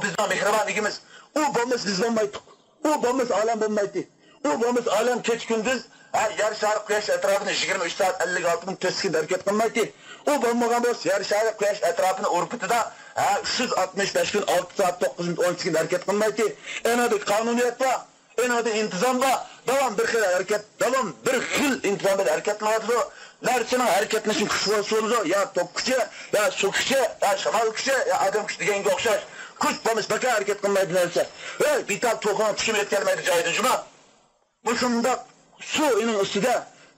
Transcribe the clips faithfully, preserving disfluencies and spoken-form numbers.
بىزنىڭ مېھرىبان ئىگىمىز. ئۇ بولمىسا بىز بولمايتتۇق. ئۇ بولمىسا ئالەم بولمايتتى. ئۇ بولمىسا ئالەم كېچە-كۈندۈز، ھە، يەر شارى قۇياش ئەتراپىدا يىگىرمە ئۈچ سائەت ئەللىك ئالتە مىنۇت تۆت سېكۇنت ھەرىكەت قىلمايتتى. ئۇ بولمىغان بولسا يەر شارى قۇياش ئەتراپىنىڭ ئوربىتىدا، ھە، ئۈچ يۈز ئاتمىش بەش كۈن ئالتە سائەت توققۇز مىنۇت ئون سېكۇنت ھەرىكەت قىلمايتتى. ئەنە بىر قانۇنىيەت بار. ئېنىڭدا ئىنتىزام بار، داۋام بىر خىل ھەرىكەت، داۋام بىر خىل ئىنتىزام بىلەن ھەرىكەتلىنىۋاتىدۇ. نەرسىنىڭ ھەرىكەتلىنىشىنىڭ كۈچى بولسا بولىدۇ، يا توك كۈچى، يا سۇ كۈچى، يا شامال كۈچى، يا ئادەم كۈچى دېگەنگە ئوخشاش. كۈچ بولمىسا بەكەر ھەرىكەت قىلمايدۇ نەرسە. ھەي، بىتال توخۇنىڭ تىكىمۇ يەتكەلمەيدۇ جايىدىن، جۇما. مۇشۇنداق سۇ ئېنىڭ ئۈستىدە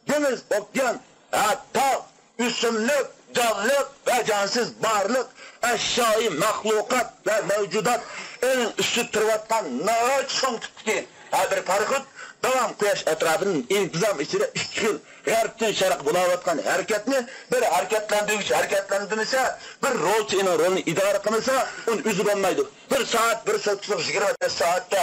دېڭىز، ئوكيان، ھە، تاغ، ئۆسۈملۈك، جانلىق ۋە جانسىز بارلىق، ئەشيائىي مەخلۇقات ۋە مەۋجۇدات ئېنىڭ ئۈستىدە تۇرۇۋاتقان ناھايىتى چوڭ تىپتىكى ھە بىر پاراخوت داۋام قۇياش ئەتراپىدىن ئىنتىزام ئىچىدە ئىككى خىل غەربتىن شەرققە بولاۋاتقان ھەرىكەتنى بىر ھەرىكەتلەندۈرگۈچى ھەرىكەتلەندۈرمىسە، بىر رولچى ئېنىڭ رولىنى ئىدارە قىلمىسا، ئۇنى ئۆزى بولمايدۇ. بىر سائەت، بىر سوتكىلىق يىگىرمە بەش سائەتتە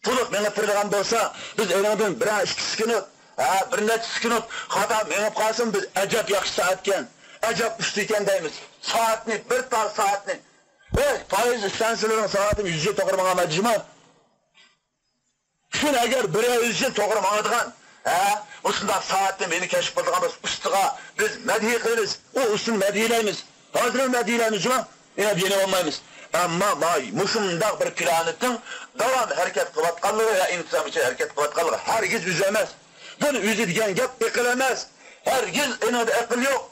تولۇق مېڭىپ بېرىدىغان بولسا، بىز ئېنىڭدىن بىرەر ئىككى سېكۇنت، ھە، بىر نەچچە سېكۇنت خاتا مېڭىپ قالسىمۇ، بىز ئەجەب ياخشى سائەتكەن، ئەجەب ئۇستىكەن دەيمىز. سائەتنى، بىر تال سائەتنى. ھەي، پايىز ئىستانسىلىرىنىڭ سائىتىمۇ يۈز يىل توغرا ماڭالمايدۇ جۇما. شۇنى ئەگەر بىرەر يۈز يىل توغرا ماڭىدىغان، ھە، مۇشۇنداق سائەتنى مېنى كەشىپ قىلىدىغان بولسا، ئۇستىغا بىز مەدھىيە قىلىمىز، ئۇ ئۇستىنى مەدھىيەلەيمىز. ھازىرمۇ مەدھىيەلەيمىز جۇما. يەنە يېنىۋالمايمىز. ئەمما ماي مۇشۇنداق بىر پلانېتنىڭ داۋام ھەرىكەت قىلىۋاتقانلىقى ۋە ئىنتىزام ئىچىدە ھەرىكەت قىلىۋاتقانلىقى ھەرگىز ئۆزى ئەمەس. بۇنى ئۆزى دېگەن گەپ ئەقىل ئەمەس. ھەرگىز ئېنىڭدا ئەقىل يوق.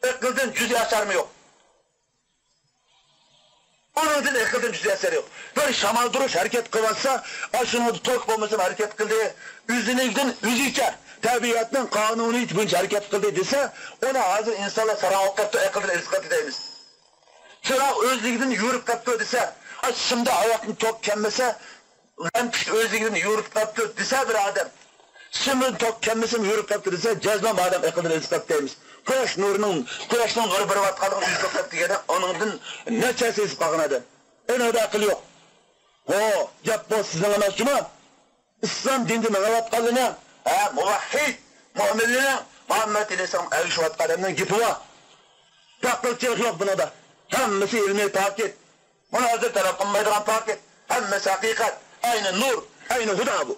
ئەقىلدىن جۈزئىي ئەسەرمۇ يوق. ئۇنىڭدىن ئەقىلدىن جۈزئىي ئەسەر يوق. بىر شامالدۇرۇش ھەرىكەت قىلىۋاتسا، ئاشۇنىڭدا توك بولمىسىمۇ ھەرىكەت قىلدى. ئۆزىنىڭدىن ئۆزىچە، تەبىئەتنىڭ قانۇنىيىتى بويىچە ھەرىكەت قىلدى دېسە، ئۇنى ھازىر ئىنسانلار ساراڭ بولۇپ قاپتۇ، ئەقىلدىن ئېزىپ قاپتۇ دەيمىز. چىراغ ئۆزلۈكىدىن يورۇپ قاپتۇ دېسە، ئا، سىمدا ئاياقتىن توك كەلمىسە، لەمپىشكە ئۆزلۈكىدىن يورۇپ قاپتۇ دېسە بىر ئادەم، سىمدىن توك كەلمىسىمۇ يورۇپ قاپتۇ دېسە، جەزمەن بۇ ئادەم ئەقىلدىن ئېزىپ قاپتۇ دەيمىز. قۇياش نۇرىنىڭ، قۇياشنىڭ نۇرى بېرىۋاتقانلىقىنى ئۆزى توختاپ دېگەندە، ئۇنىڭدىن نەچچە ھەسسە ئېزىپ قالغان ئادەم. ئېنىڭدا ئەقىل يوق. ھو، گەپ بۇ سىزنىڭ ئەمەس جۇما. ئىسلام دىنىدا مېڭىۋاتقانلىرىنىڭ، ھە، مۇۋەھھىد مۆمىنلىرىنىڭ، مۇھەممەد ئەلەيھىسسالام ئەگىشىۋاتقان ئادەمنىڭ گېپى بار. ئەقىلچىلىق يوق بۇنىڭدا. ھەممىسى ئىلمىي پاكىت. بۇنى ھازىر تەلەپ قىلمايدىغان پاكىت. ھەممىسى ھەقىقەت. ئەينى نۇر، ئەينى ھۇدا بۇ.